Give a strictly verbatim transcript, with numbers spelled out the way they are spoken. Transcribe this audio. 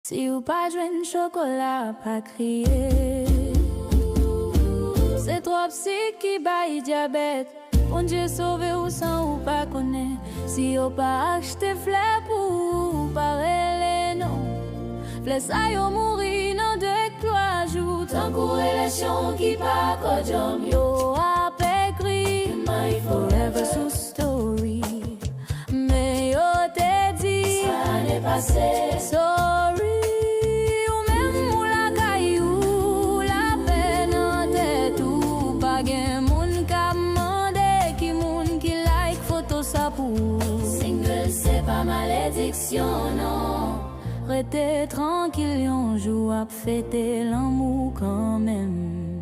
Si w pa jwenn chokola, pa kriye. Se twòp sik ki bay dyabèt. Bondye sove w san ou pa konnen. Si yo pa achte flè pou ou, pa rele non. Flè sa yo mouri nan de twa jou, tankou relasyon ki pa kòdyòm. Yo ap ekri My Forever sou story. Men yo te di sa ane pase. Sorry, ou menm ou lakay ou, lapè nan tèt ou. Pa gen moun k ap mande ki moun ki like foto sa pou ou. Single se pa malediksyon non. Rete trankil, yon jou ap fete lanmou kanmenm.